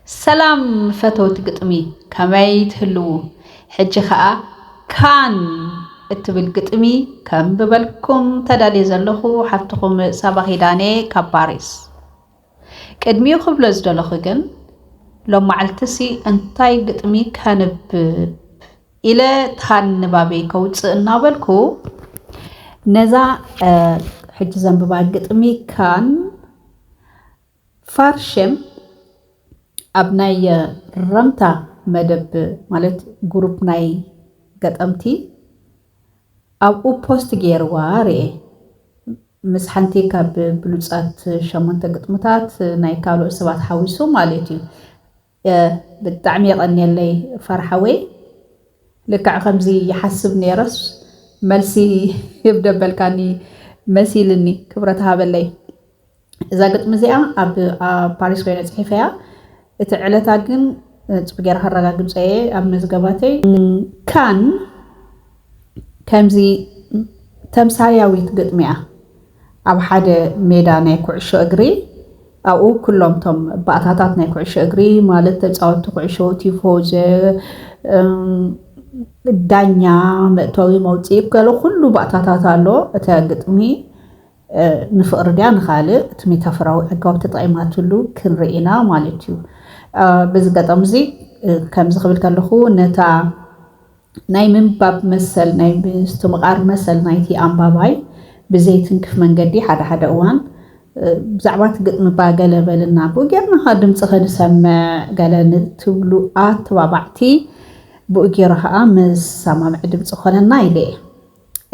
ሰላም ፈተውቲ ግጥሚ፣ ከመይ ትህልዉ? ሕጂ ኸኣ ካን እትብል ግጥሚ ከንብበልኩም ተዳልየ ዘለኹ ሓፍትኹም ሳባ ኪዳነ ካብ ፓሪስ። ቅድሚኡ ክብሎ ዝደለኹ ግን፣ ሎም መዓልትሲ እንታይ ግጥሚ ከንብብ ኢለ ታን ንባበይ ከውፅእ እናበልኩ፣ ነዛ፣ እ፣ ሕጂ ዘንብባ ግጥሚ ካን ፋርሸም ኣብ ናይ ረምታ መደብ፣ ማለት ግሩፕ ናይ ገጠምቲ፣ ኣብኡ ፖስት ገይርዋ ርኤ። ምስ ሓንቲ ካብ ብሉጻት ሸሞንተ ግጥምታት ናይ ካልኦት ሰባት ሓዊሱ ማለት እዩ። እ፣ ብጣዕሚ የቐንየለይ ፋርሓወይ። ልክዕ ከምዚ ይሓስብ ነይረስ፣ መልሲ ይብደበልካኒ መሲልኒ። ክብረት ሃበለይ። እዛ ግጥሚ እዚኣ ኣብ፣ ኣብ ፓሪስ ኮይነ ጽሒፈያ። እቲ ዕለታ ግን፣ እ፣ ጽቡቅ ገይረ ከረጋግጾ እየ ኣብ መዝገባተይ። ካን ከምዚ ተምሳልያዊት ግጥሚ እያ። ኣብ ሓደ ሜዳ ናይ ኩዕሾ እግሪ፣ ኣብኡ ኩሎም እቶም ባእታታት ናይ ኩዕሾ እግሪ፣ ማለት ተጻወትቲ ኩዕሾ፣ ቲፎዘ፣ እም፣ ዳኛ፣ መእተዊ መውጽኢ፣ ገለ ኩሉ ባእታታት ኣሎ። እታ ግጥሚ፣ እ፣ ንፍቕሪ ድያ ንኻልእ፣ እቲ ሜታፎራዊ ኣገባብ ተጠቒማትሉ ክንርኢ ኢና ማለት እዩ። እ፣ በዚ ኣጋጣሚ እዚ፣ እ፣ ከምዚ ክብል ከለኹ፣ ነታ ናይ ምንባብ መሰል፣ ናይ ምስትምቓር መሰል ናይቲ ኣንባባይ ብዘይትንክፍ መንገዲ፣ ሓደ ሓደ እዋን፣ እ፣ ብዛዕባ እቲ ግጥሚ እባ ገለ በልና፣ ብኡ ጌርና ኸኣ ድምጺ ከንሰምዕ፣ ገለ ንትብሉ ኣተባባዕቲ፣ ብኡ ጌሩ ኸኣ መሰማምዒ ድምጺ ክኾነና ኢለ እየ።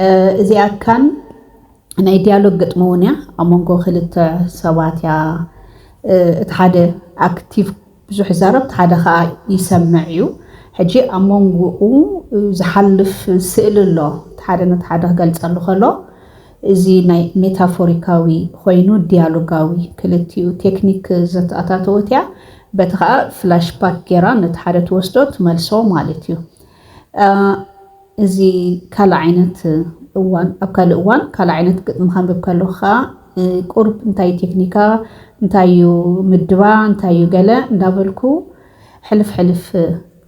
እ፣ እዚኣ ካን ናይ ዲያሎግ ግጥሚ እውን እያ። ኣብ መንጎ ክልተ ሰባት እያ። እ፣ እቲ ሓደ ኣክቲቭ ብዙሕ ይዛረብ፣ እቲ ሓደ ኸኣ ይሰምዕ እዩ። ሕጂ ኣብ መንጎኡ ዝሓልፍ ስእሊ ኣሎ፣ እቲ ሓደ ነቲ ሓደ ክገልጸሉ ከሎ። እዚ ናይ ሜታፎሪካዊ ኮይኑ ዲያሎጋዊ ክልቲኡ ቴክኒክ ዘተኣታተወት እያ። በቲ ኸኣ ፍላሽባክ ጌራ ነቲ ሓደ ትወስዶ ትመልሶ ማለት እዩ። እ፣ እዚ ካልእ ዓይነት እዋን፣ ኣብ ካልእ እዋን ካልእ ዓይነት ግጥሚ ከንብብ ከለኹ ኸኣ፣ እ፣ ቁሩብ እንታይ ቴክኒካ፣ እንታይ እዩ ምድባ፣ እንታይ እዩ ገለ እንዳበልኩ ሕልፍ ሕልፍ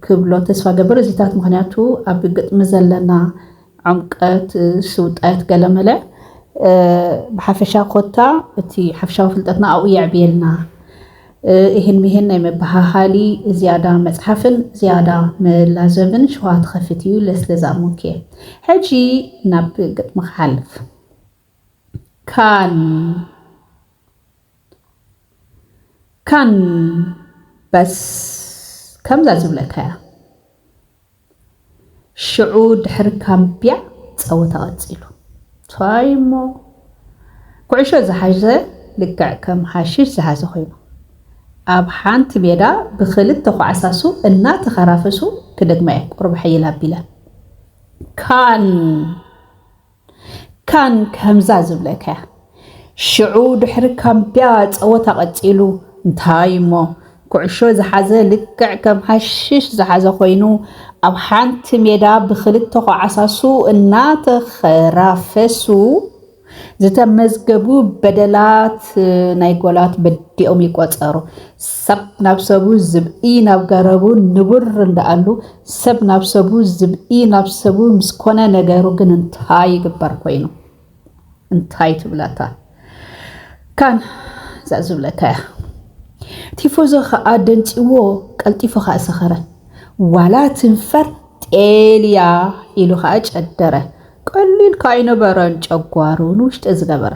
ክብሎ ተስፋ ገብር። እዚታት ምኽንያቱ ኣብ ግጥሚ ዘለና ዕምቀት፣ እ፣ ስውጠት፣ ገለመለ፣ እ፣ ብሓፈሻ ኮታ እቲ ሓፈሻዊ ፍልጠትና ኣብኡ የዕብየልና። እ፣ እህን ምሂን ናይ መበሃሃሊ ዝያዳ መጽሓፍን ዝያዳ መላዘብን ሽዋ ትኸፍት እዩ። ለስለ ዝኣመንኩ እየ። ሕጂ ናብ ግጥሚ ክሓልፍ። ካን፣ ካን፣ በስ ከምዛ ዝብለካ እያ። ሽዑ ድሕሪ ካምብያ ጸወታ ቀጺሉ። እንታይ እሞ፣ ኩዕሾ ዝሓዘ ልክዕ ከም ሓሽሽ ዝሓዘ ኮይኑ፣ ኣብ ሓንቲ ሜዳ ብኽልተ ኳዕሳሱ እናተኸራፈሱ፣ ክደግማ እየ፣ ቁሩብ ሓይል ኣቢለ። ካን፣ ካን ከምዛ ዝብለካ እያ። ሽዑ ድሕሪ ካምብያ ጸወታ ቀጺሉ። እንታይ እሞ፣ ኩዕሾ ዝሓዘ ልክዕ ከም ሓሽሽ ዝሓዘ ኮይኑ፣ ኣብ ሓንቲ ሜዳ ብኽልተ ኳዕሳሱ እናተኸራፈሱ ዝተመዝገቡ በደላት፣ ናይ ጎላት በዲኦም ይቆጸሩ። ሰብ ናብ ሰቡ፣ ዝብኢ ናብ ገረቡ ንቡር እንዳኣሉ፣ ሰብ ናብ ሰቡ፣ ዝብኢ ናብ ሰቡ ምስ ኮነ፣ ነገሩ ግን እንታይ ይግበር ኮይኑ? እንታይ ትብላታ? ካን እዛ ዝብለካ እያ። ቲፎዞ ኸኣ ደንጺዎ፣ ቀልጢፉ ኸኣ ሰኸረ። ዋላ ትንፈር ጤልያ ኢሉ ኸኣ ጨደረ። ቀሊል ከኣ ኣይነበረን ጨጓሩ ንውሽጢ ዝገበረ።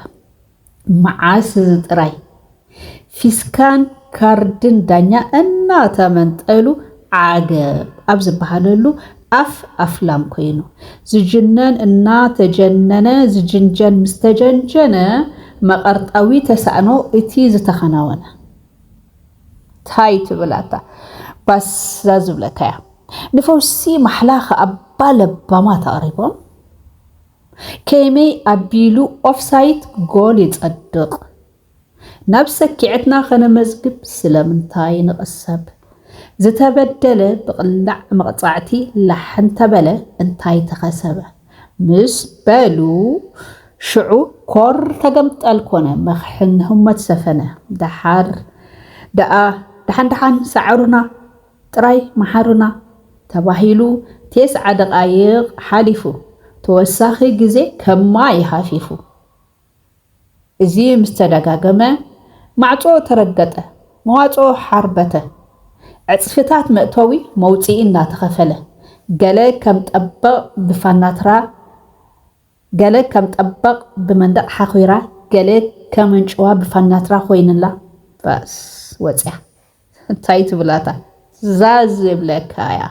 መዓስ እዚ ጥራይ ፊስካን ካርድን ዳኛ እናተመንጠሉ ዓገብ ኣብ ዝበሃለሉ ኣፍ ኣፍላም ኮይኑ፣ ዝጅነን እናተጀነነ፣ ዝጅንጀን ምስ ተጀንጀነ፣ መቐርጣዊ ተሳእኖ እቲ ዝተኸናወነ። ታይ ትብል ኣታ? ባስዛ ዝብለካ እያ። ንፈውሲ ማሕላ ከኣ እባ ለባማት ኣቕሪቦም፣ ከመይ ኣቢሉ ኦፍሳይት ጎል ይጸድቕ? ናብ ሰኪዐትና ከነመዝግብ ስለምንታይ ንቕሰብ? ዝተበደለ ብቕላዕ መቕጻዕቲ ላሕ እንተበለ እንታይ ተኸሰበ? ምስ በሉ ሽዑ ኮር ተገምጠል ኮነ፣ መኽሕን ህሞት ሰፈነ። ደሓር ደኣ ደሓን ደሓን ሰዓሩና ጥራይ መሓሩና ተባሂሉ ቴስዓ ደቓይቕ ሓሊፉ። ተወሳኺ ግዜ ከማ ይሃፊፉ። እዚ ምስ ተደጋገመ ማዕጾ ተረገጠ፣ መዋጽኦ ሓርበተ። ዕጽፍታት መእተዊ መውጽኢ እናተኸፈለ ገለ ከም ጠበቕ ብፋናትራ ገለ ከም ጠበቕ ብመንደቕ ሓኺራ ገለ ከም ኣንጭዋ ብፋናትራ ኮይንላ ባስ ወጽያ። እንታይ ትብላታ ዛዝ ይብለካ እያ።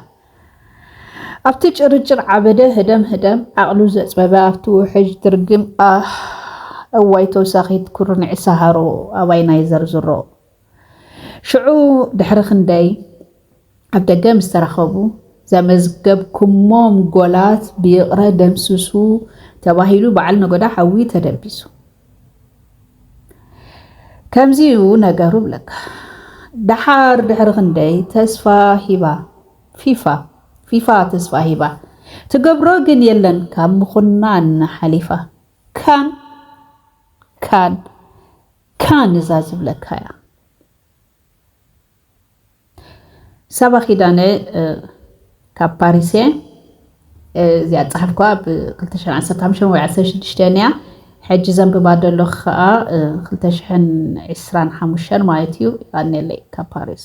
ኣብቲ ጭርጭር ዓበደ ህደም ህደም ዓቕሉ ዘጽበበ ኣብቲ ውሕጅ ድርግም ኣህ እዋይ ተውሳኺት ኩርንዒ ሰሃሮ ኣባይ ናይ ዘርዝሮ። ሽዑ ድሕሪ ክንደይ ኣብ ደገ ምስ ተራኸቡ ዘመዝገብኩሞም ጎላት ብይቕረ ደምስሱ ተባሂሉ በዓል ነጎዳ ሓዊ ተደቢሱ። ከምዚ'ዩ ነገሩ ብለካ። ደሓር ድሕሪ ክንደይ ተስፋ ሂባ ፊፋ ፊፋ ተስፋ ሂባ ትገብሮ ግን የለን ካብ ምኹናን ሓሊፋ ካን ካን ካን እዛ ዝብለካ እያ። ሳባ ኪዳነ ካብ ፓሪስ እየ። እዚኣ ጸሓፍኳ ብ ክልተ ሽሕን ዓሰርተ ሓሙሽተን ወይ ዓሰርተ ሽዱሽተን እያ። ሕጂ ዘንብባ ዘለኹ ከኣ ክልተ ሽሕን ዕስራን ሓሙሽተን ማለት እዩ። ኣኔለይ ካብ ፓሪስ።